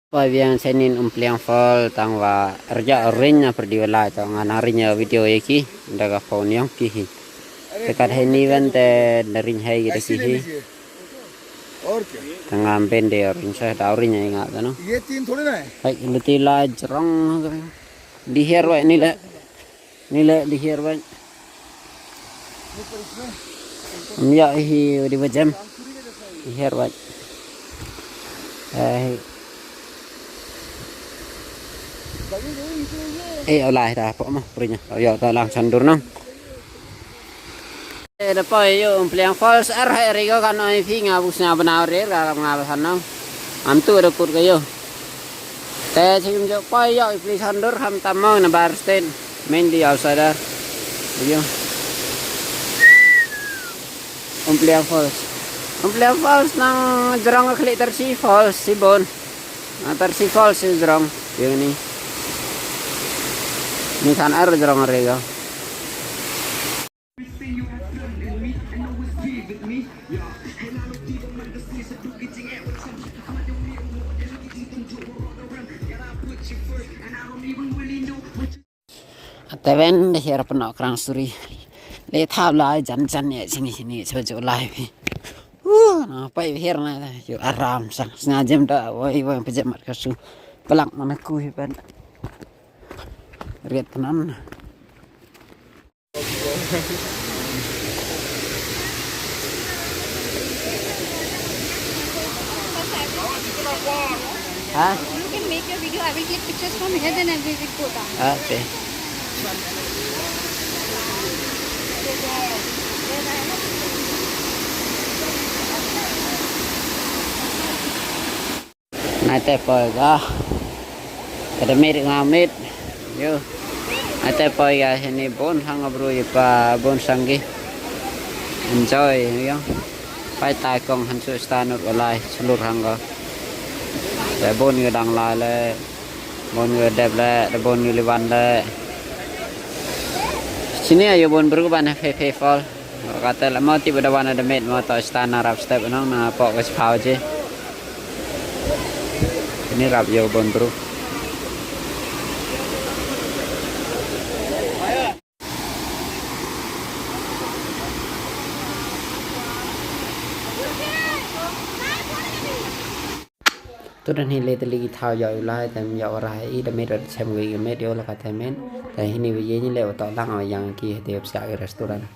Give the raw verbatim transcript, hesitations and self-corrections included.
Poi biang sha nin Umpliang Falls tang ba rja ring na pyrdi wala to nga na ring video ïa ki da ka phone ïong ki hi. Te kat hei ni wan te da ring hei ki da ki hi. और क्या? Tang nga ben de ring sa da ring ai nga ta no. ये तीन थोड़ी ना है। Hai luti la jrong. Di her wai ni le. Ni le di her wai. Am ya hi di ba jem. Di her wai. Eh. Eh, olai da pok ma prinya. Yo ta lang sandur nang. Eh, da poi ïa u Umpliang Falls ar hai rigo kan oi phi nga bus nga bana re ra nga ba sanang. Am tu da kut ga ïa u. Te chim jo poi ïa u pli sandur ham tamong na bar state. Main di outsider. Ïa u. Umpliang Falls. Umpliang Falls nang jrong khli ter si falls si bon. Na ter si falls si jrong. Ïa ni. Ni kan ar jrong rigo. Te wen de her pynok krang suri. Le thap la jan jan ïa chini chini chwa ju lai phi. Uh, na pai her na yu aram sang sna jem da wai wai pajam mat kasu. Pelak mana ku hi pen. Riat tenan. Ha? You can make your video. I will click pictures from here, then I will go down. Okay. Nai te poi ga. Kada mit nga mit. Yo. Nai te poi ga hini bon hang bru ipa bon sanggi. Enjoy yo. Pai tai kong han su stanut walai sulur hang ga. Te bon yo dang lai le. Bon yo dep le, te bon yo liwan le. Sini ayo bon bru ban fe fe fall. Kata la mau tiba da wana da met mau tau stan na rap step nong na pok ka sipau je. Ini rap yo bon bru. Tu dan hi le te ligi thau yo lai tem yo rai i da met sem wi met yo la ka tem men. Te hini wi ye ni le to lang yang ki te psa restaurant.